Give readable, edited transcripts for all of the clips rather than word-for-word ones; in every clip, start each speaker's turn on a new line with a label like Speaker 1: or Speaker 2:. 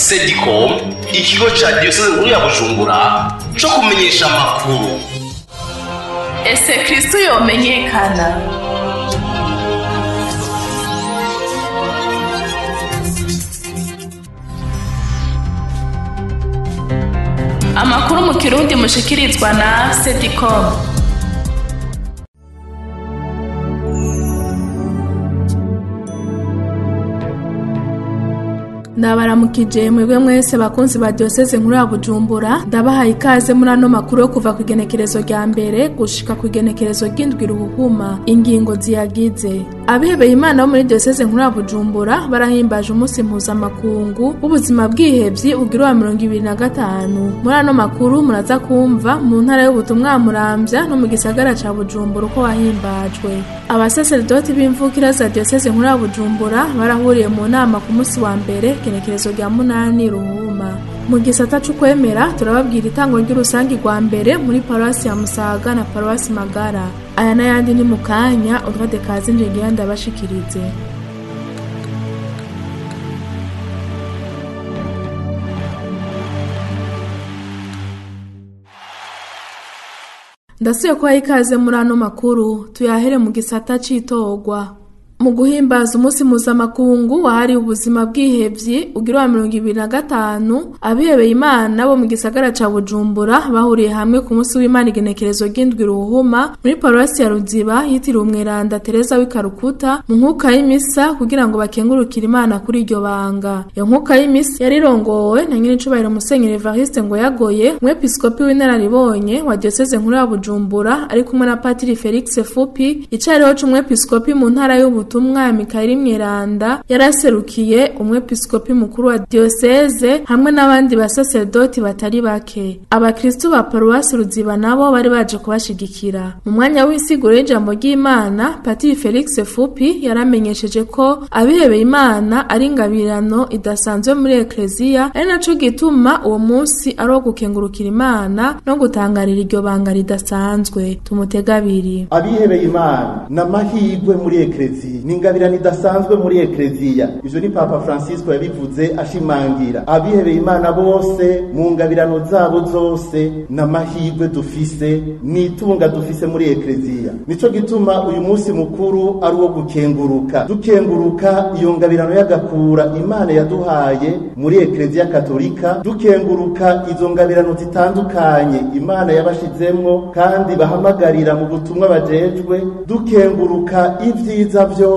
Speaker 1: Sedicom, ikigo ca diyoseze nkuru ya Bujumbura co kumenyesha amakuru.
Speaker 2: Ese Kristo yomenyekana? Amakuru mu Kirundi mushikirizwa na Sedicom.
Speaker 3: Ndabaramukije mwebwe mwese bakunzi ba diocese nkuru ya Bujumbura, ndabahaye ikaze muri ano makuru yo kuva ku igenekerezo rya mbere gushika ku igenekerezo ry'indwi ruhuhuma. Ingingo ziyagize: abihebeye Imana bo muri diocese nkuru ya Bujumbura barahimbaje umunsi mpuzamakungu w'ubuzima bwihevyi ugira wa 2025. Muri ano makuru muraza kumva mu ntara y'ubutumwa Muramvya no mu gisagara ca Bujumbura uko wahimbajwe. Abasaserdoti b'imvukira za diocese nkuru ya Bujumbura barahuriye mu nama ku munsi wa mbere igenekerezo rya 8 ruhuma. Mu gisata c'ukwemera turababwira itango ry'urusangi rwa mbere muri paruwasi ya Musaga na paruwasi Magara. Aya n'ayandi ni mu kanya, utwade kaze nje ndabashikirize. Ndasuye kubaha ikaze muri ano makuru, tuyahere mu gisata c'itorwa. Mu guhimbaza umunsi mpuzamakungu wahariwe ubuzima bwihevyi ugira wa 2025, abihebeye Imana bo mu gisagara ca Bujumbura bahuriye hamwe ku munsi w'Imana igenekerezo ry'indwi ruhuma muri paruwasi ya Ruziba yitiriwe Umweranda Teresa w'Ikarukuta mu nkuka y'imisa kugira ngo bakengurukire Imana kuri iryo banga. Iyo nkuka y'imisa yarirongowe na nyinicubahiro Musenyeri Evariste Ngoyagoye, umwepiskopi w'inararibonye wa diocese nkuru ya Bujumbura, ari kumwe na Patiri Felix Fupi, icariho c'umwepiskopi mu ntara y'ubutumwa ya Mikayeli Mweranda, yaraserukiye umwepiskopi mukuru wa diocese hamwe n'abandi basaserdoti batari bake. Abakristu ba paruwasi Ruziba nabo bari baje kubashigikira. Mu mwanya w'insiguro y'ijambo ry'Imana, Patiri Felix Fupi yaramenyesheje ko abihebeye Imana ari ingabirano idasanzwe muri Eklezia, ari naco gituma uwo munsi ari uwo gukengurukira Imana no gutangarira iryo banga ridasanzwe. Tumutega abiri.
Speaker 4: Abihebeye Imana n'amahirwe muri Eklezia, n'ingabirano idasanzwe muri Eklezia. Ivyo ni Papa Francisco yabivuze ashimangira abihebeye Imana bose mu ngabirano zabo zose n'amahirwe dufise n'itunga dufise muri Eklezia. Nico gituma uyu munsi mukuru ari uwo gukenguruka, dukenguruka iyo ngabirano y'agakura Imana yaduhaye muri Eklezia Katolika, dukenguruka izo ngabirano zitandukanye Imana yabashizemwo kandi bahamagarira mu butumwa bajejwe, dukenguruka ivyiza vyose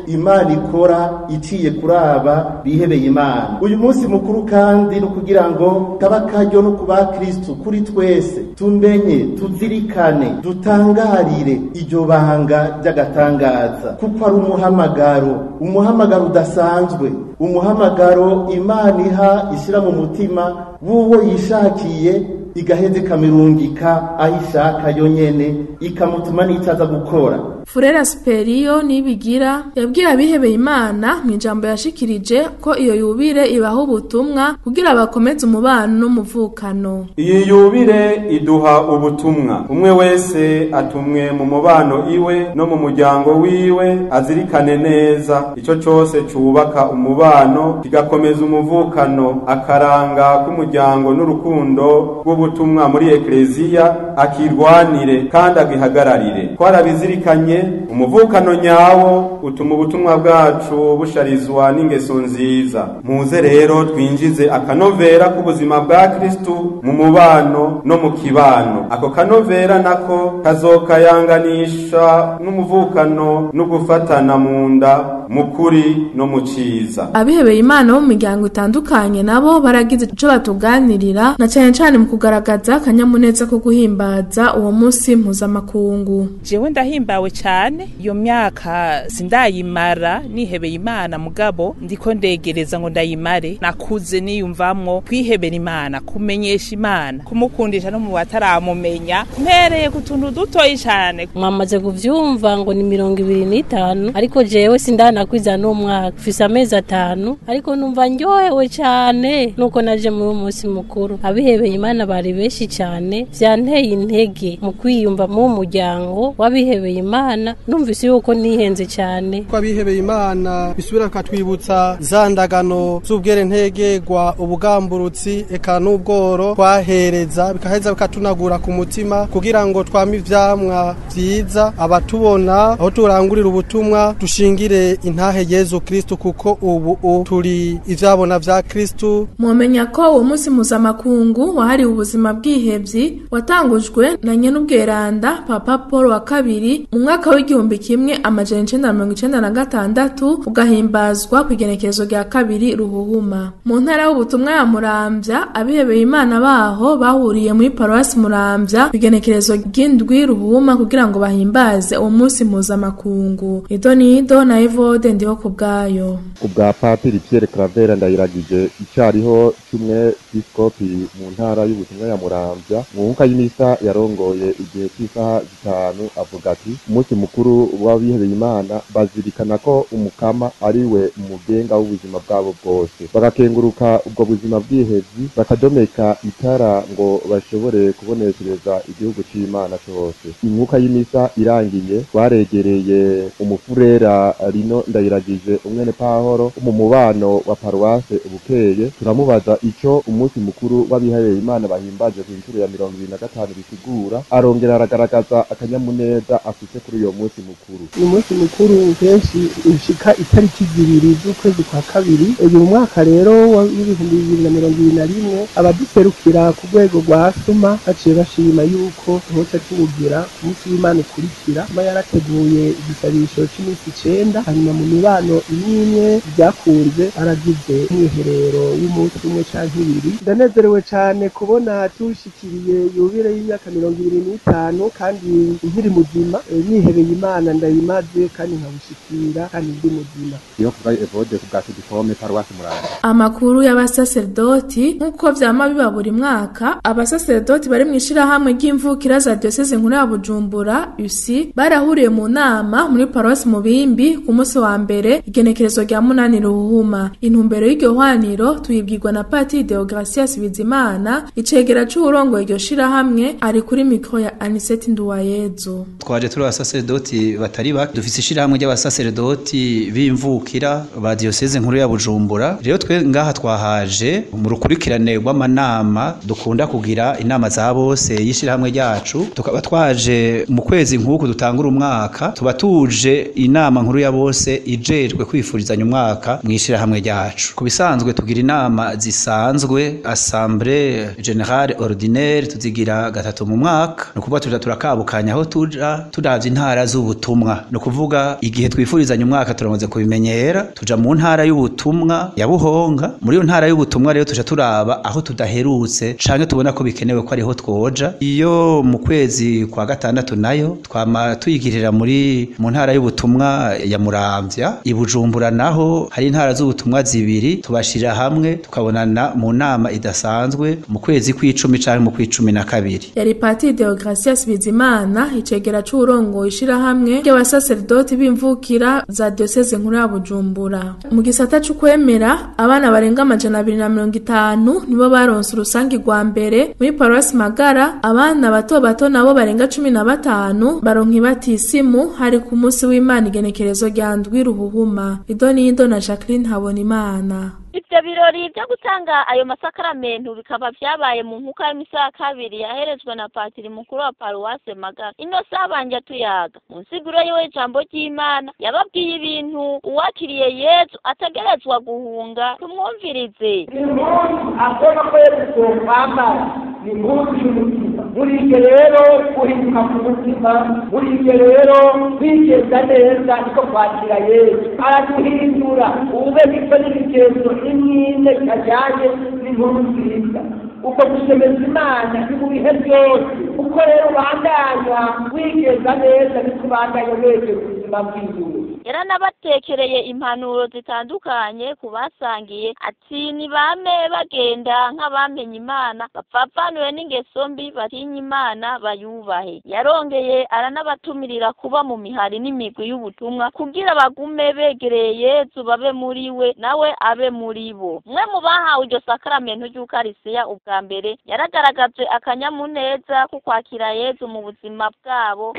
Speaker 4: Imana ikora iciye kuraba bihebeye Imana. Uyu munsi mukuru kandi no kugira ngo kaba karyo no kuba Kristo kuri twese tumenye, tuzirikane, dutangarire iryo banga ry'agatangaza, kuko ari umuhamagaro, umuhamagaro udasanzwe, umuhamagaro Imana iha ishira mu mutima w'uwo yishakiye, igaheze ikamirungika aho ishaka yonyene, ikamutuma n'icaza gukora.
Speaker 3: Furera Superiyo Nibigira yabwiye abihebeye Imana mu ijambo yashikirije ko iyo yubire ibaha ubutumwa kugira bakomeze umubano n'umuvukano.
Speaker 5: Iyi yubire iduha ubutumwa, umwe wese atumwe mu mubano iwe no mu muryango wiwe, azirikane neza ico cose cubaka umubano kigakomeza umuvukano, akaranga k'umuryango n'urukundo rw'ubutumwa muri Eklezia akirwanire kandi agihagararire. Twarabizirikanye, umuvukano nyawo utuma ubutumwa bwacu busharizwa n'ingeso nziza. Muze rero twinjize akanovera k'ubuzima bwa Kristu mu mubano no mu kibano. Ako kanovera nako kazokayanganisha n'umuvukano no gufatana mu nda mu kuri no mu ciza.
Speaker 3: Abihebeye Imana bo mu miryango itandukanye nabo baragize ico batuganirira, na cane cane mu kugaragaza akanyamuneza ko guhimbaza uwo munsi mpuzamakungu.
Speaker 6: Jewe ndahimbawe cyane, iyo myaka sindayimara nihebeye Imana, mugabo ndiko ndegereza ngo ndayimare. Nakuze niyumvamwo kwihebera Imana, kumenyesha Imana, kumukundisha no mu bataramumenya, mpereye ku tuntu dutoyi cyane.
Speaker 7: Mwamaze kuvyumva ngo ni 25, ariko jewe sindanakwiza n'umwaka, mfise amezi 5, ariko numva ndyohewe cyane nuko naje muri uwo munsi mukuru. Abihebeye Imana bari benshi cyane, vyanteye intege mu kwiyumva mu muryango w'abihebeye Imana. Numvise yuko nihenze cyane. cyane.
Speaker 8: Ko abihebeye Imana bisubira bikatwibutsa za ndagano z'ubwerentegerwa, ubugamburutsi eka n'ubworo twahereza, bikaheza bikatunagura ku mutima kugira ngo twame ivyamwa vyiza, abatubona aho turangurira ubutumwa dushingire intahe Yezu Kristu, kuko ubu turi ivyabona vya Kristu.
Speaker 3: Mwomenya ko uwo munsi mpuzamakungu wahariwe ubuzima bw'ihevyi watangujwe na nyenubweranda Papa Paul wa kabiri mu mwaka w'1996, ugahimbazwa ku igenekerezo rya 2 Ruhuhuma. Mu ntara y'ubutumwa ya Muramvya, abihebeye Imana baho bahuriye muri paruwasi Muramvya ku igenekerezo ry'indwi Ruhuhuma kugira ngo bahimbaze uwo munsi mpuzamakungu. Idonido na Evode ndiho kubwayo.
Speaker 9: Kubwa Patiri Pierre Claver Ndayiragije, icariho cy'umwe episkopi mu ntara y'ubutumwa ya Muramvya, mu nkuka y'imisa yarongoye igihe cy'isaha 5, avuga ati: umunsi mukuru w'abihebeye Imana bazirikana ko umukama ari we umugenga w'ubuzima bwabo bwose, bagakenguruka ubwo buzima bw'ihevyi, bakadomeka itara ngo bashobore kuboneshereza igihugu c'Imana cose. Inkuka y'imisa irangiye, twaregereye umufurera Rino Ndayiragije, umwene Pahoro mu mubano wa paruwase Bukeye, turamubaza ico umunsi mukuru w'abihebeye Imana bahimbaje ku nshuro ya 25 bisigura. Arongera aragaragaza akanyamuneza afise kuri uyo munsi mukuru.
Speaker 10: Uyu munsi mukuru kenshi ushika itariki 2 z'ukwezi kwa kabiri. Uyu mwaka rero wa 2021, abaduserukira ku rwego rwa Suma baciye bashima yuko tuhoca tuwugira ku munsi w'Imana ukurikira. Suma yarateguye igisabisho c'iminsi 9, hanyuma mu mibano imwe byakunze aragize umwiherero w'umunsi umwe canke ibiri. Ndanezerewe cane kubona tushikiriye yubire y'imyaka 25 kandi nkiri muzima, nihebeye Imana ndayimaze kandi nkabushikira kandi ndi muzima.
Speaker 9: Iyo kuva Evode ku bwa Sedikome, paruwasi Muramvya.
Speaker 3: Amakuru y'abasaserdoti: nk'uko vyama biba buri mwaka, abasaserdoti bari mw'ishirahamwe ry'imvukira za Diocese nkuru ya Bujumbura UC barahuriye mu nama muri paruwasi Mubimbi ku munsi wa mbere, igenekerezo rya 8 Ruhuhuma. Intumbero y'iryo hwaniro tuyibwirwa na Patiri Deogratias Bizimana, icegera c'uwurongoye iryo shirahamwe, ari kuri mikro ya Anisette Nduwayezu.
Speaker 11: Twaje turi abasaserdoti batari bake, dufise ishirahamwe ry'abasaserdoti b'imvukira ba Diocese nkuru ya Bujumbura. Rero twe ngaha twahaje mu rukurikirane rw'amanama dukunda kugira, inama za bose y'ishirahamwe ryacu. Tukaba twaje mu kwezi nk'uku dutangura umwaka, tuba tuje inama nkuru ya bose ijejwe kwifurizanya umwaka mu ishirahamwe ryacu. Ku bisanzwe tugira inama zisanzwe, assemblée générale ordinaire, tuzigira 3 mu mwaka. No kuvuga tuja turakabukanya aho tuja turavye intara z'ubutumwa, no kuvuga igihe twifurizanya umwaka turamaze kubimenyera, tuja mu ntara y'ubutumwa ya Buhonga. Muri iyo ntara y'ubutumwa rero tuja turaba aho tudaherutse canke tubona ko bikenewe ko ariho twoja. Iyo mu kwezi kwa 6 nayo twama tuyigirira muri mu ntara y'ubutumwa ya Muramvya. I Bujumbura naho hari intara z'ubutumwa 2, tubashira hamwe tukabonana mu nama idasanzwe mu kwezi kw'icumi canke mu kw'icumi na kabiri.
Speaker 3: Yari Patiri Deogratias Bizimana, icegera c'uwurongoye ishirahamwe ry'abasaserdoti b'imvukira za Diocese nkuru ya Bujumbura. Mu gisata c'ukwemera, abana barenga 250 nibo baronse urusangi rwa mbere muri paruwasi Magara. Abana bato bato nabo barenga 15 baronka ibatisimu, hari ku munsi w'Imana igenekerezo rya 7 Ruhuhuma. Idonido na Jacqueline Habonimana.
Speaker 12: Ivyo birori vyo gutanga ayo masakaramentu bikaba vyabaye mu nkuka y'imisa ya kabiri yaherejwe na patiri mukuru wa paruwase Magara, Innocent Banjatuyaga. Mu nsiguro yiwe ijambo ry'Imana yababwiye ibintu uwakiriye Yezu ategerezwa guhunga. Tumwumvirize.
Speaker 13: Impunzu agomba ko Yezu kwambara ni impunzu y'umutima. Murige rero guhinduka ku mutima, murige rero kwigeza neza, niko kwakira Yezu. Araduhindura ube mico n'imigenzo imwe itajyanye n'inkuru nziza. Uko gushemeza Imana ni mu bihe byose. Uko rero ubandanya wigeza neza, niko ubandanya wegera ubuzima bw'ijuru.
Speaker 12: Yaranabatekereye impanuro zitandukanye ku basangiye, ati nibame bagenda nk'abamenye Imana, bapfapanuwe n'ingeso mbi, batinye Imana bayubahe. Yarongeye aranabatumirira kuba mu mihari n'imigwi y'ubutumwa kugira bagume begereye Yezu, babe muri we nawe abe muri bo. Mwe mu bahawe iryo sakramentu ry'Ukarisiya ubwa mbere yaragaragaje akanyamuneza ku kwakira Yezu mu buzima bwabo.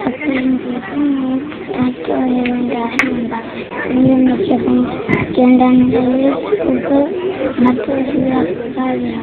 Speaker 14: Naryohewe ndahimba niyemeje kugendana ubwo natozira kabira.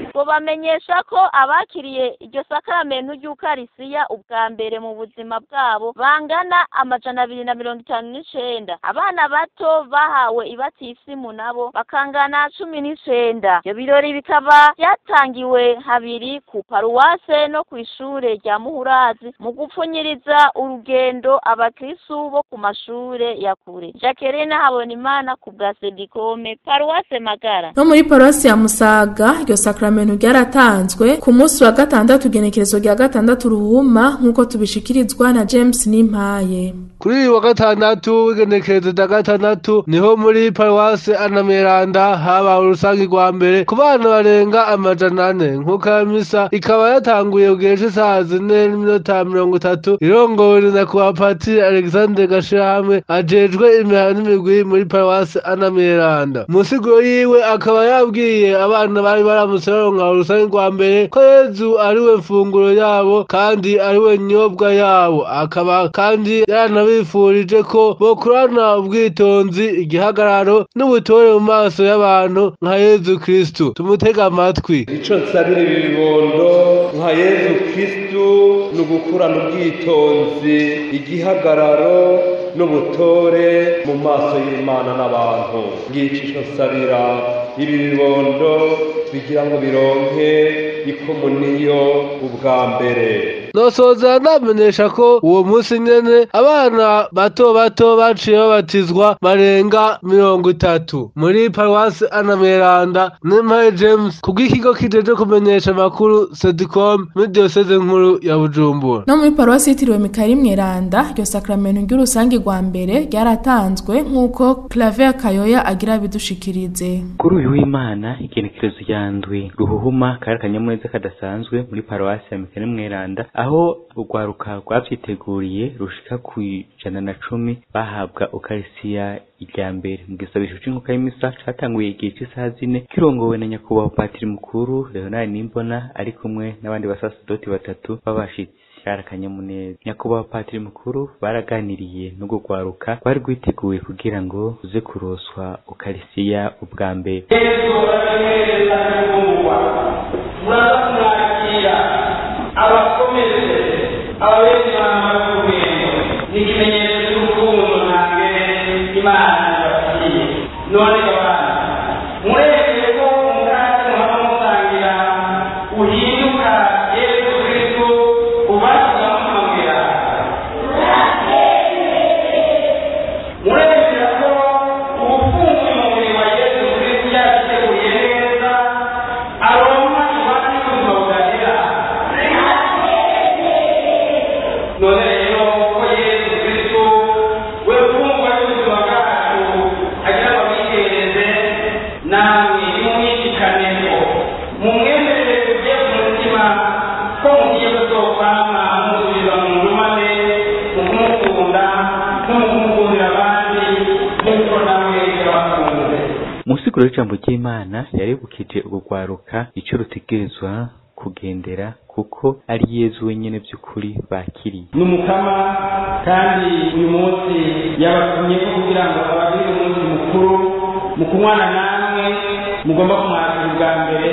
Speaker 12: Ngo bamenyesha ko abakiriye iryo sakramentu ry'Ukarisiya ubwa mbere mu buzima bwabo bangana 259. Abana bato bahawe ibatisimu nabo bakangana 19. Ibyo birori bikaba byatangiwe habiri ku paruwase no ku ishure rya Muhurazi mu gupfunyiriza urugendo abakristu bo ku mashure ya kure. Jacqueline Habonimana ku bwa Sedikome, paruwase Magara.
Speaker 3: No muri paruwasi ya Musaga iryo sakramentu ryaratanzwe ku munsi wa gatandatu genekerezo rya 6 Ruhuma nkuko tubishikirizwa na James Nimpaye.
Speaker 15: Kuri uyu wa gatandatu w'igenekerezo rya 6 niho muri paruwase Anameranda haba urusangi rwa mbere ku bana barenga 400 nkuko misa ikaba yatanguye kugira isaha 4:30 irongowe na kuwa Patiri Alexander Gashirahamwe ajejwe imihana n'imigwi muri paruwase Anameranda. Mu nsiguro yiwe akaba yabwiye abana bari baramutse baronka urusangi rwa mbere ko Yezu ariwe mfunguro yabo kandi ariwe nyobwa yabo, akaba kandi yaranabifurije ko bokurana ubwitonzi, igihagararo n'ubutore mu maso y'abantu nka Yezu Kristu. Tumutega amatwi.
Speaker 16: Ico nsabira ibi bibondo nka Yezu Kristu ni ugukurana ubwitonzi, igihagararo n'ubutore mu maso y'Imana n'abantu. Ngico ico nsabira ibi bibondo bigira ngo bironke ikomuniyo ubwa mbere.
Speaker 15: Nosoza ndamenyesha ko uwo munsi nyene abana bato bato baciye babatizwa barenga 30 muri paruwasi Anameranda. Nimpaye James kubw'ikigo kijeje kumenyesha amakuru Sedicom muri diyoseze nkuru ya Bujumbura.
Speaker 3: No muri paruwasi yitiriwe Mikayeli Mweranda iryo sakramentu ry'urusangi rwa mbere ryaratanzwe nk'uko Claver Kayoya agira bidushikirize.
Speaker 17: Kuri uyu w'Imana igenekerezo rya 7 Ruhuhuma kari akanyamuneza kadasanzwe muri paruwasi ya Mikayeli Mweranda, aho urwaruka rwavyiteguriye rushika ku 110 bahabwa Ukarisiya irya mbere mu gisabisho c'inkuka y'imisa catanguye igihe c'isaha 4 kirongowe na nyakubahwa Patiri mukuru Leonard Nimbona ari kumwe n'abandi basasedoti batatu b'abashitsi. Kari akanyamuneza. Nyakubahwa Patiri mukuru baraganiriye n'urwo rwaruka rwari rwiteguye kugira ngo ruze kuroswa Ukarisiya ubwa mbere.
Speaker 18: Muraza kumwakira abakomeze ababene bamara urugendo ni ikimenyetso cy'urukundo ntangere Imana ibafitiye. None gabana murebye ko umukate muhava musangira uhinduka Yesu Kristo ubasha kumwamira. Murebye ko ubufunguye umubiri wa Yesu Kristo yateguye neza aronka ingwate y'ubuzima budahera. None rero ko Yesu Kristo we mfungwa y'ubuzima bwacu agira ngo abihereze, namwe nimumwishikaneko mumwemerere tugiye ku mutima ko mugiye kuzokwama musubiza mu ndumane mu kumukunda no mu kumukundira abandi nk'uko nawe yabakunze.
Speaker 17: Mu nsiguro y'ijambo ry'Imana yaribukije urwo rwaruka ico rutegerezwa kugendera kuko ari Yezu wenyene by'ukuri bakiriye.
Speaker 18: Ni umukama kandi uyu munsi yabatumye ko kugira ngo abagirire umunsi mukuru mu kunywana namwe mugomba kumwakira ubwa mbere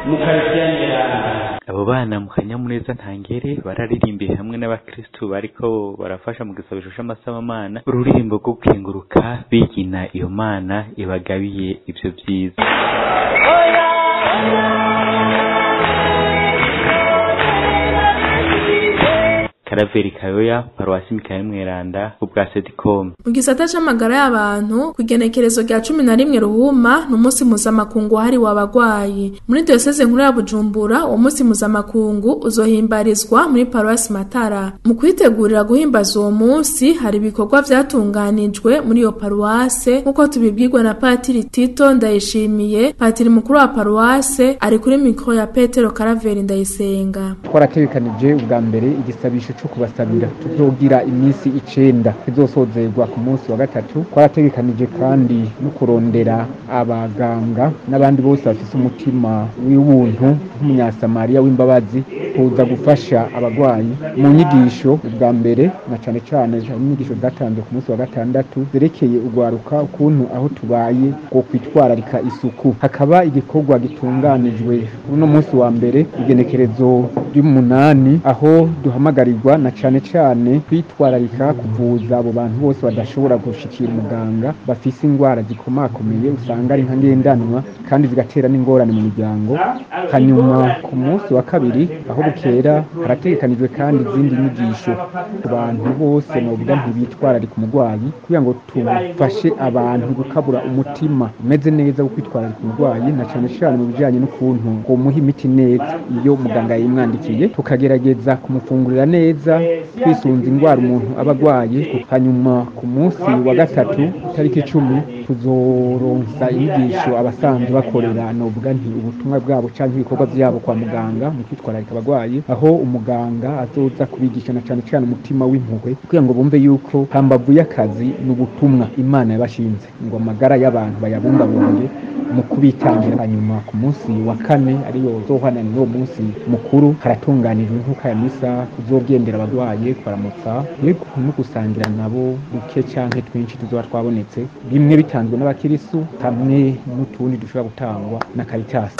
Speaker 18: mu Ukarisiya Mweranda.
Speaker 17: Abo bana mu kanyamuneza ntangere bararirimbiye hamwe n'abakristu bariko barafasha mu gisabisho c'amasamamana ururirimbo rwo gukenguruka bigina iyo Mana ibagabiye ivyo vyiza. Karaveri Kayoya, paruwasi Mikayeli Mweranda, ubwa Sedicom.
Speaker 3: Mu gisata c'amagara y'abantu ku igenekerezo rya 11 Ruhuma ni umunsi mpuzamakungu wahariwe abagwayi. Muri diyoseze nkuru ya Bujumbura uwo munsi mpuzamakungu uzohimbarizwa muri paruwasi Matara. Mu kwitegurira guhimbaza uwo munsi hari ibikorwa vyatunganijwe muri iyo paruwase nk'uko tubibwirwa na Patiri Tito Ndayishimiye, patiri mukuru wa paruwase, ari kuri mikro ya Petero Karaveri Ndayisenga.
Speaker 19: Twarategekanije ubwa mbere igisabisho cyo kubasabira tuzogira iminsi 9 izosozerwa ku munsi wa gatatu. Twarategekanije kandi no kurondera abaganga n'abandi bose bafise umutima w'ubuntu nk'umunyasamariya w'imbabazi kuza gufasha abagwayi mu nyigisho ubwa mbere na cane cane inyigisho zatanzwe ku munsi wa gatandatu zerekeye ugwaruka ukuntu aho tubaye ko kwitwararika isuku. Hakaba igikorwa gitunganijwe uno munsi wa mbere igenekerezo ry'umunani aho duhamagarirwa na cane cane kwitwararika kuvuza abo bantu bose badashobora gushikira umuganga bafise ingwara zikomakomeye usanga ari nka ngendanwa kandi zigatera n'ingorane mu miryango. Hanyuma ku munsi wa kabiri aho bukera harategekanijwe kandi izindi nyigisho ku bantu bose novuga ntibitwararika umurwayi kugira ngo tufashe abantu gukabura umutima umeze neza wo kwitwararika umurwayi na cane cane mu bijanye n'ukuntu kumuha imiti neza iyo muganga yayimwandikiye, tukagerageza kumufungurira neza twisunze ingwara umuntu aba agwaye. Hanyuma ku munsi wa gatatu itariki 10 tuzoronsa inyigisho abasanzwe bakorera novuga nti ubutumwa bwabo canke ibikorwa vyabo kwa muganga mu kwitwararika abagwayi, aho umuganga azoza kubigisha na cane cane umutima w'impuhwe kugira ngo bumve yuko hambavu y'akazi n'ubutumwa Imana yabashinze ngo amagara y'abantu bayabungabunge mu kubitangira. Hanyuma ku munsi wa kane ariyo zohana n'uwo munsi mukuru haratunganijwe nk'uko ya misa kuzogendera abagwaye kubaramutsa no gusangira nabo buke canke twinshi tuzoba twabonetse, bimwe bitanzwe n'abakirisu hamwe n'utundi dushobora gutangwa na Caritas.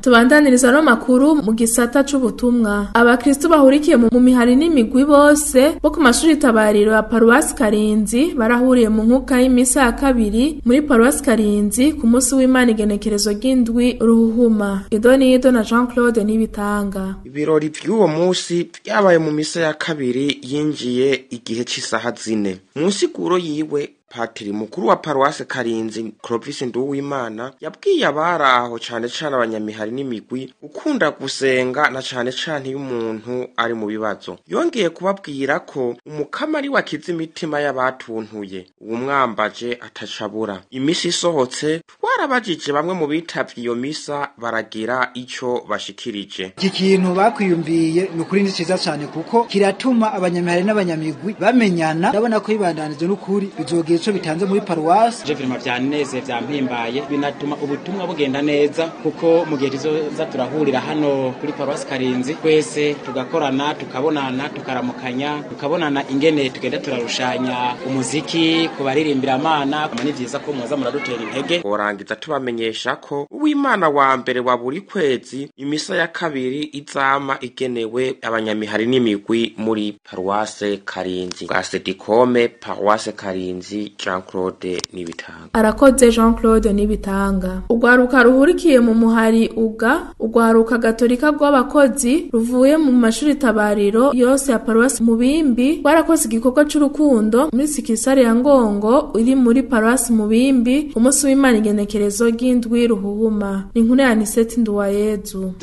Speaker 3: Tubandaniriza no makuru mu gisata c'ubutumwa. Abakristo bahurikiye mu mihari n'imigwi bose bo ku mashuri tabariro ya Paruwasi Karinzi barahuriye mu nkuka y'imisa ya kabiri muri Paruwasi Karinzi ku munsi w'Imana igenekerezo ry'indwi ruhuhuma. Idoni Ido na Jean Claude Nibitanga.
Speaker 20: Ibirori vy'uwo munsi byabaye mu misa ya kabiri yinjiye igihe c'isaha 4. Mu nsiguro yiwe Patiri mukuru wa Paruwasi Karinzi Clovis Nduwimana yabwiye abaraho cane cane abanyamihari n'imigwi ukunda gusenga na cane cane iyo umuntu ari mu bibazo. Yongeye kubabwira ko umukama ari wakiza imitima y'abatuntuye uwumwambaje atacabura. Imisi isohotse twarabajije bamwe mu bitavye iyo misa baragira ico bashikirije.
Speaker 21: Iki kintu bakwiyumviye ni ukuri ni ciza cane kuko kiratuma abanyamihari n'abanyamigwi bamenyana. Ndabona ko ibandanije n'ukuri bizogira ico bitanze muri paruwasi.
Speaker 22: Je vraiment vyaneze vyampimbaye binatuma ubutumwa bugenda neza kuko mu gihe tuzoza turahurira hano kuri paruwasi Karinzi twese tugakorana tukabonana tukaramukanya tukabonana ingene tugenda turarushanya umuziki kubaririmbira Imana. Ni vyiza ko muza muradutera intege.
Speaker 20: Orangiza tubamenyesha ko uw'Imana wa mbere wa buri kwezi imisa ya kabiri izama igenewe abanyamihari n'imigwi muri paruwase Karinzi. Gasedikome paruwase Karinzi Jean Claude Nibitanga.
Speaker 3: Arakoze Jean Claude Nibitanga. Ugwaruka ruhurikiye mu muhari uga ugwaruka gatolika rw'abakozi ruvuye mu mashuri tabariro yose ya paruwasi Mubimbi barakoze igikorwa c'urukundo muri sikisare ya Ngongo iri muri paruwasi Mubimbi umunsi w'Imana igenekerezo ry'indwi ruhuhuma. Ni inkuru ya Anisette Nduwayezu.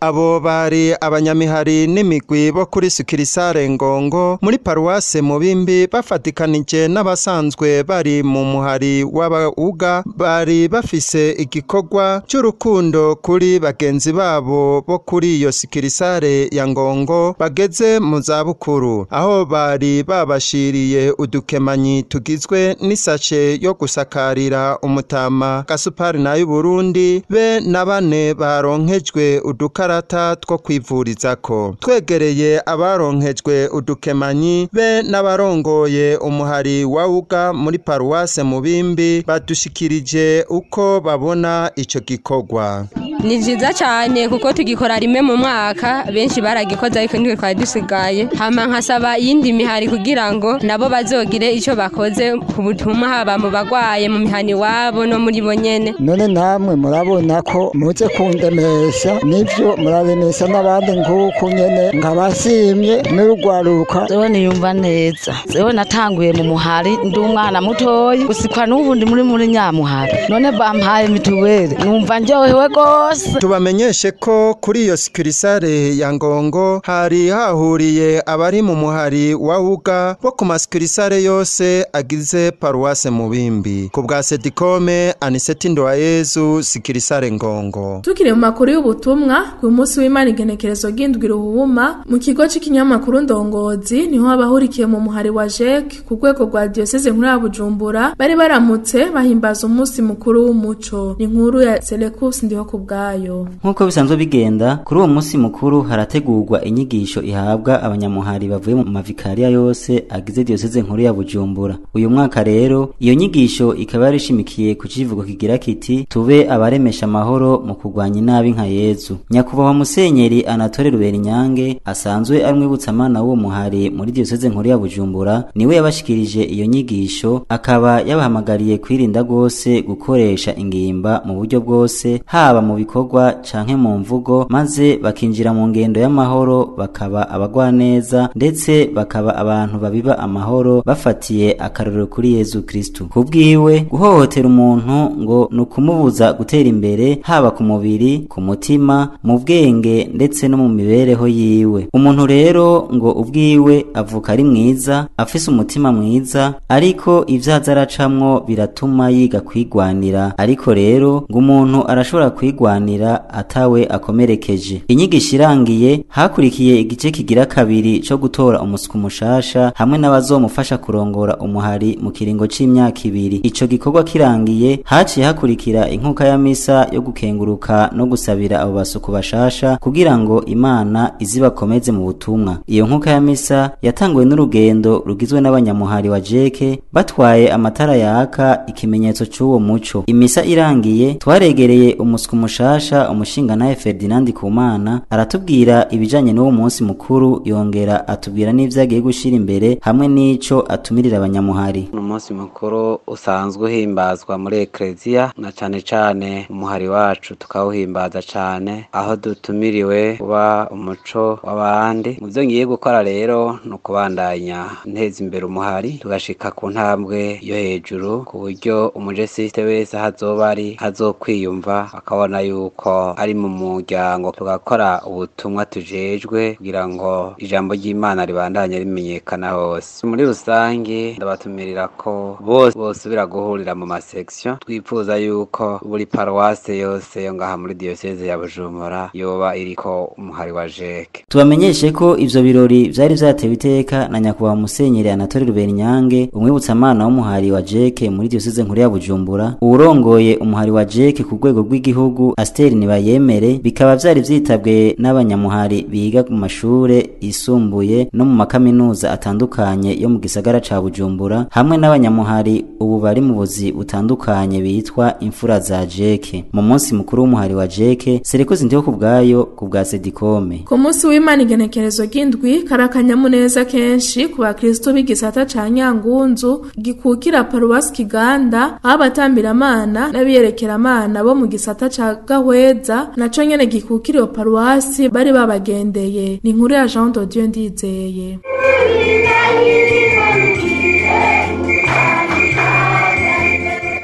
Speaker 5: Abo bari abanyamihari n'imigwi bo kuri Sikirisare Ngongo muri paruwase Mubimbi bafatikanije n'abasanzwe bari mu muhari w'abauga bari bafise igikorwa cy'urukundo kuri bagenzi babo bo kuri iyo Sikirisare ya Ngongo bageze mu zabukuru, aho bari babashiriye udukemanyi tugizwe n'isashe yo gusakarira umutama Gasupari nayo Burundi be na bane baronkejwe udukarata two kwivurizako. Twegereye abaronkejwe udukemanyi be n'abarongoye umuhari wa uga muri paruwase Mubimbi badushikirije uko babona ico gikorwa.
Speaker 23: Ni vyiza cyane kuko tugikora rimwe mu mwaka, benshi baragikoze ariko nitwe twari dusigaye. Hama nkasaba iyindi mihari kugira ngo nabo bazogire ico bakoze ku butumwa haba mu bagwaye mu mihani wabo no muri bo nyene.
Speaker 24: None namwe murabona ko muze kundemesha nivyo muraremesha n'abandi nk'uko nyene nkabasimye n'urugwaruka.
Speaker 25: Zewe niyumva neza, zewe natanguye mu muhari ndi umwana mutoyi gusikwa n'ubu ndi muri nyamuhari, none bampaye mituweli numva njyohewe gose.
Speaker 1: rwose.
Speaker 2: Tubamenyeshe ko kuri iyo sikirisare ya Ngongo hari hahuriye abari mu muhari wa Uga bo ku masikirisare yose agize paruwase Mubimbi. Ku bwa Sedikome, Aniseti Ndowayezu, sikirisare Ngongo.
Speaker 3: Tukiri mu makuru y'ubutumwa, ku munsi w'Imana igenekerezo ry'indwi ruhuma mu kigo c'ikinyamakuru Ndongozi niho abahurikiye mu muhari wa JEC ku rwego rwa diocese nkuru ya Bujumbura bari baramutse bahimbaza umunsi mukuru w'umuco. Ni inkuru ya Selekus ndiho kubwayo.
Speaker 4: Nkuko bisanzwe bigenda kuri uwo munsi mukuru harategurwa inyigisho ihabwa abanyamuhari bavuye mu mavikariya yose agize diocese nkuru ya Bujumbura. Uyu mwaka rero iyo nyigisho ikaba yarishimikiye ku kivugo kigira kiti tube abaremesha amahoro mu kurwanya inabi nka Yezu. Nyakubahwa Musenyeri Anatole Ruberinyange asanzwe ari umwibutsamana w'uwo muhari muri diocese nkuru ya Bujumbura niwe yabashikirije iyo nyigisho, akaba yabahamagariye kwirinda gose gukoresha ingimba mu buryo bwose, haba mu bikorwa canke mu mvugo, maze bakinjira mu ngendo y'amahoro, bakaba abagwaneza ndetse bakaba abantu babiba amahoro bafatiye akarorero kuri Yezu Kristu. Kubwiwe, guhohotera umuntu ngo nukumubuza gutera imbere haba ku mubiri, ku mutima, mu bwenge ndetse no mu mibereho yiwe. Umuntu rero ngo ubwiwe avuka ari mwiza, afise umutima mwiza, ariko ivyaza aracamwo biratuma yiga kwigwanira. Ariko rero ngo umuntu arashobora kwigwanira atawe akomerekeje. Inyigisho irangiye hakurikiye igice kigira kabiri co gutora umusuku mushasha hamwe n'abazomufasha kurongora umuhari mu kiringo c'imyaka ibiri. Ico gikorwa kirangiye haciye hakurikira inkuka ya misa yo gukenguruka no gusabira abo basuku bashasha kugira ngo Imana izibakomeze mu butumwa. Iyo nkuka ya misa yatanguwe n'urugendo rugizwe n'abanyamuhari wa Jeke batwaye amatara yaka, ikimenyetso c'uwo muco. Imisa irangiye twaregereye umusuku mushasha umushinga Ferdinand Kumana aratubwira ibijanye n'uwo munsi mukuru, yongera atubwira n'ivyagiye gushira imbere hamwe n'ico atumirira abanyamuhari.
Speaker 6: Umunsi mukuru usanzwe uhimbazwa muri Ecclesia na cane cane umuhari wacu tukawuhimbaza cane, aho dutumiriwe kuba umuco w'abandi. Mu byo ngiye gukora rero ni ukubandanya nteza imbere umuhari tugashika ku ntambwe yo hejuru, ku buryo umujesiste wese aho ari azokwiyumva akabona yuko ari mu muryango, tugakora ubutumwa tujejwe kugira ngo ijambo ry'Imana ribandanye rimenyekana hose. Muri rusange ndabatumirira ko bose bosubira guhurira mu masection. Twifuza yuko buri paruwase yose yo ngaha muri diocese ya Bujumbura yoba iriko umuhari wa JEC.
Speaker 4: Tubamenyeshe ko ivyo birori vyari vyatewe iteka na nyakubahwa Musenyeri Anatole Ruberinyange, umwibutsamana w'umuhari wa JEC muri diocese nkuru ya Bujumbura, uwurongoye umuhari wa JEC ku rwego rw'igihugu Asteri Nibayemere, bikaba vyari vyitabwe n'abanyamuhari biga mu mashure yisumbuye no mu makaminuza atandukanye yo mu gisagara ca Bujumbura, hamwe n'abanyamuhari ubu bari mu buzi butandukanye bitwa imfura za JEC. Mu munsi mukuru w'umuhari wa JEC, Serekuzi ndiho kubwayo ku bwa Sedikome.
Speaker 3: Ku munsi w'Imana igenekerezo ry'indwi karakanyamuneza kenshi ku bakristo b'igisata ca Nyangunzu gikukira paruwasi Kiganda, aho abatambiramana n'abiyerekeramana bo mu gisata ca Gahweza naco nyene gikukira iyo paruwasi bari babagendeye. Ni inkuru ya Jean de Dieu Ndizeye.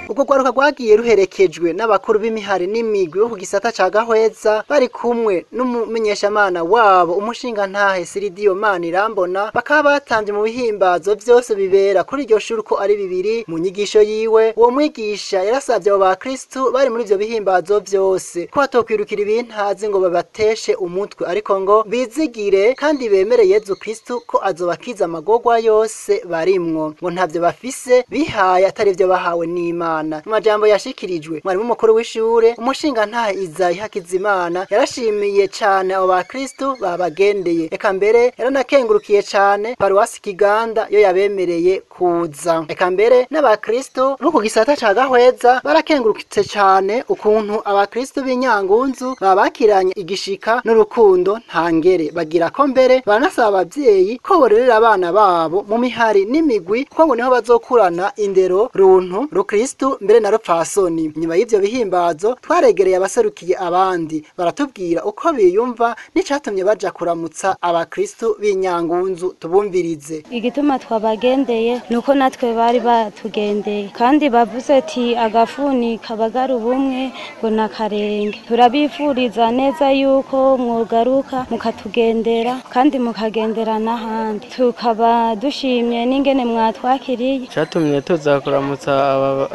Speaker 7: Ubwo rwaruka rwagiye ruherekejwe n'abakuru b'imihari n'imigwi bo ku gisata ca Gahweza bari kumwe n'umumenyeshamana wabo umushinga ntahe Siridiyo Manirambona, bakaba batamvye mu bihimbazo vyose bibera kuri iryo shuri uko ari bibiri. Mu nyigisho yiwe uwo mwigisha yarasavye abo bakristu bari muri ivyo bihimbazo vyose ko batokwirukira ibintazi ngo babateshe umutwe, ariko ngo bizigire kandi bemere Yezu Kristu ko azobakiza amagorwa yose barimwo, ngo ntavyo bafise bihaye atari ivyo bahawe n'Imana. Mu majambo yashikirijwe mwarimu mukuru w'ishure umushinga ntahe Izayi Hakizimana yarashimiye cane abo bakristu babagendeye, eka mbere yaranakengurukiye cane paruwasi Kiganda yo yabemereye kuza. Eka mbere n'abakristu bo ku gisata ca Gahweza barakengurukitse cane ukuntu abakristu b'Inyangunzu babakiranye igishika n'urukundo ntangere, bagira ko mbere baranasaba abavyeyi ko borerera abana babo mu mihari n'imigwi kuko ngo niho bazokurana indero runtu rukristu mbere na rupfasoni. Nyuma y'ivyo bihimbazo twaregereye abaserukiye abandi baratubwira uko biyumva n'icatumye baja kuramutsa abakristu b'Inyangunzu. Tubumvirize.
Speaker 26: Igituma twabagendeye
Speaker 1: Nuko natwe bari batugendeye kandi bavuze ati agafuni kabagara ubumwe ngo nakarenge. Turabifuriza neza yuko mwogaruka mukatugendera kandi mukagendera n'ahandi. Tukaba dushimye n'ingene mwatwakiriye.
Speaker 8: Cyatumye tuza kuramutsa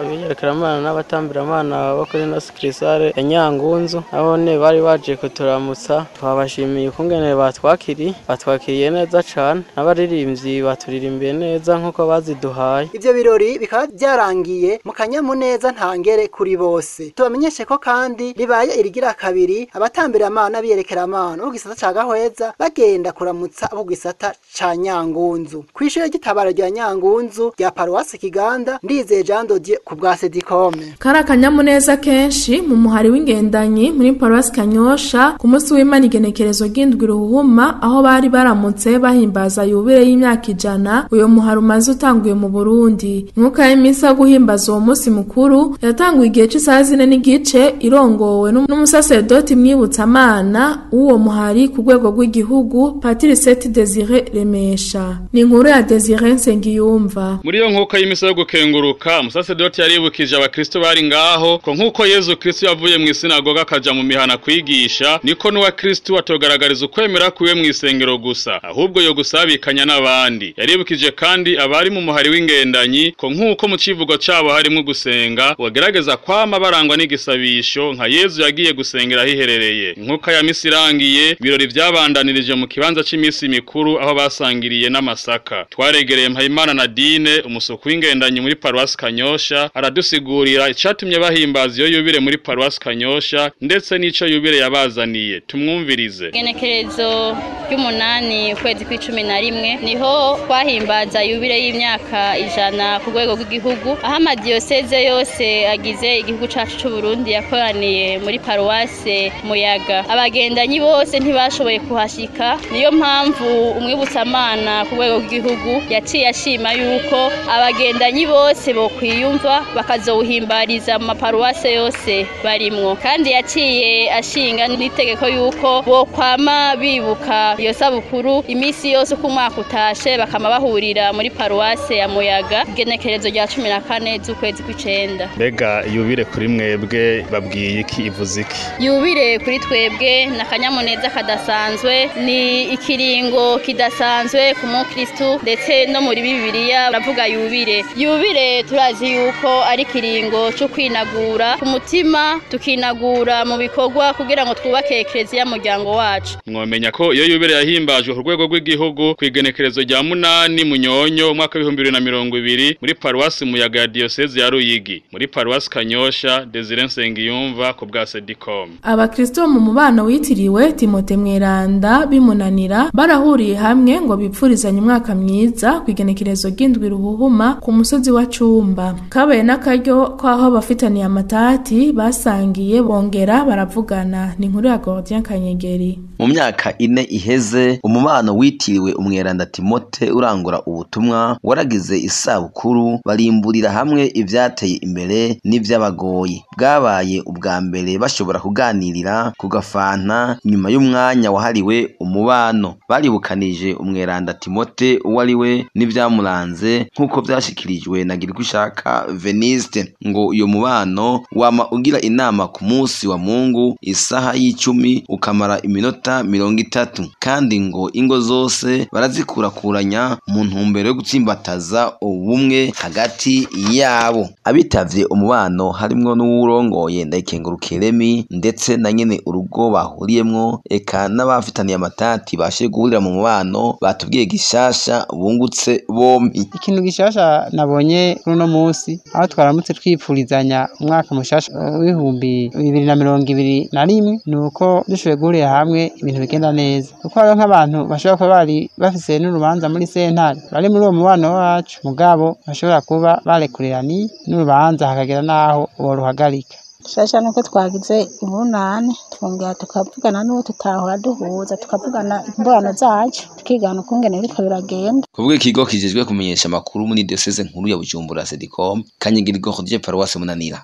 Speaker 8: abiyerekeramana n'abatambiramana bo kuri Nosikirisare ya Nyangunzu, nabone bari baje kuturamutsa. Twabashimiye ukungene batwakiriye neza cane, n'abaririmbyi baturirimbiye neza nkuko baziduhaye.
Speaker 7: Ivyo birori bikaba byarangiye mu kanyamuneza ntangere kuri bose. Tubamenyeshe ko kandi ribaye irigira kabiri abatambiramana biyerekeramana bo gisata ca Gahweza bagenda kuramutsa abo gisata ca Nyangunzu. Kw'ishure ry'itabaro rya Nyangunzu rya Paruwasi Kiganda, Ndizeye Jean Dodier ku bwa Sedikome.
Speaker 3: Kari akanyamuneza kenshi mu muhari w'ingendanyi muri Paruwasi Kanyosha ku munsi w'Imana igenekerezo ry'indwi ruhuma, aho bari baramutse bahimbaza yubile y'imyaka 100 uyo muhari umaze utanguye mu Burundi. Inkuka y'imisa yo guhimbaza uwo munsi mukuru yatanguye igihe c'isaha 4:15 irongowe n'umusaseredoti mwibutsamana w'uwo muhari ku rwego rw'igihugu, Patiri Seti Desire Remesha. Ni inkuru ya Desire Nsengiyumva.
Speaker 9: Muri iyo nkuka y'imisa yo gukenguruka, umusaseredoti yaribukije abakristo bari ngaho ko nkuko Yezu Kristo yavuye mu isinagoga akaja mu mihana kwigisha, niko n'uwa Kristo atogaragariza ukwemera kuwe mu isengero gusa, ahubwo yo gusabikanya n'abandi. Yaribukije kandi abari mu muhari w'ingendanyi ko nkuko mu civugo cabo harimo gusenga, wagerageza kwama barangwa n'igisabisho nka Yezu yagiye gusengera hiherereye. Inkuka ya misi irangiye, ibirori byabandanirije mu kibanza c'imisi mikuru aho basangiriye n'amasaka. Twaregereye Mpayimana Nadine, umusuku w'ingendanyi muri Paruwasi Kanyosha, aradusigurira icatumye bahimbaza iyo yubile muri Paruwasi Kanyosha ndetse n'ico yubile yabazaniye. Tumwumvirize.
Speaker 10: Igenekerezo ry'umunani ukwezi kw'icumi na rimwe niho twahimbaza yubile y'imyaka 100 ku rwego rw'igihugu, aho amadiyoseze yose agize igihugu cacu c'u Burundi yakoraniye muri Paruwase Muyaga. Abagendanyi bose ntibashoboye kuhashika, niyo mpamvu umwibutsamana ku rwego rw'igihugu yaciye ashima yuko abagendanyi bose bokwiyumva bakazowuhimbariza mu maparuwase yose barimwo. Kandi yaciye ashinga n'itegeko yuko bokwama bibuka iyo sabukuru imisi yose uko umwaka utashe, bakama bahurira muri Paruwase ya Muyaga igenekerezo rya 14 z'ukwezi kw'icenda.
Speaker 9: Mbega yubile kuri mwebwe babwiye iki, ivuze iki?
Speaker 10: Yubile kuri twebwe na kanyamuneza kadasanzwe, ni ikiringo kidasanzwe ku mukristo, ndetse no muri Bibiliya baravuga yubile. Yubile turazi yuko ari ikiringo cyo kwinagura ku mutima, tukinagura mu bikorwa kugira ngo twubake ekleziya muryango wacu.
Speaker 9: Mwomenya ko iyo yubile yahimbajwe ku rwego rw'igihugu ku igenekerezo rya 8 Munyonyo umwaka 2020 muri Paruwasi Muyaga ya Diocese ya Ruyigi. Muri Paruwasi Kanyosha, Desire Nsengiyumva ku bwa Sedicom.
Speaker 3: Abakristo mu mubano witiriwe Timote Mweranda bimunanira barahuriye hamwe ngo bipfurizanye umwaka mwiza ku igenekerezo ry'indwi ruhuhuma ku musozi wa Cumba. Kabaye n'akaryo kwaho abafitaniye amatati basangiye bongera baravugana. Ni inkuru ya Gordien Kanyegeri.
Speaker 11: Mu myaka 4 iheze umubano witiriwe umweranda Timote urangura ubutumwa waragize isabukuru, barimburira hamwe ivyateye imbere n'ivyabagoye. Bwabaye ubwa mbere bashobora kuganirira ku gafanta nyuma y'umwanya wahariwe umubano. Baribukanije umweranda Timote uwo ari we n'ivyamuranze nk'uko vyashikirijwe na Girikushaka Veniste. Ngo uyo mubano wama ugira inama ku munsi wa Mungu isaha y'icumi ukamara iminota 30, kandi ngo ingo zose barazikurakuranya mu ntumbero yo gutsimbataza ubumwe hagati yabo. Abitavye umubano harimwo n'uwurongoye Ndayikengurukeremi ndetse na nyene urugo bahuriyemwo, eka n'abafitaniye amatati bashe guhurira mu mubano batubwiye gishasha bungutse bombi.
Speaker 26: Ikintu gishasha nabonye kuri uno munsi aho twaramutse twipfurizanya umwaka mushasha w'ibihumbi 2021 nuko dushoboye guhurira hamwe ibintu bigenda neza, kuko hariho nk'abantu bashobora kuba bari bafise n'urubanza muri sentare bari muri uwo mubano wacu, mugabo bashobora kuba barekurerani n'urubanza hakagera n'aho boruhagarika.
Speaker 27: Shasha nuko twagize ubunane twongera tukavugana n'uwo tutahora duhuza, tukavugana imborano zacu, tukigana ukungene biriko biragenda.
Speaker 11: Kuvuga ikigo kijejwe kumenyesha amakuru muri diocese nkuru ya Bujumbura Sedicom, Kanyegeri Gordien, Paruwase Munanira.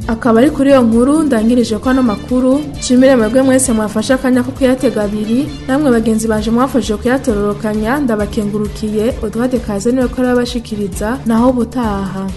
Speaker 3: Akaba ari kuri iyo nkuru ndangirije ko ano makuru. Nshimire mwebwe mwese mwafashe akanya ko kuyatega abiri, namwe bagenzi banje mwafashije kuyatororokanya, ndabakengurukiye. Odwade Kaze niwe ko arabashikiriza, naho butaha.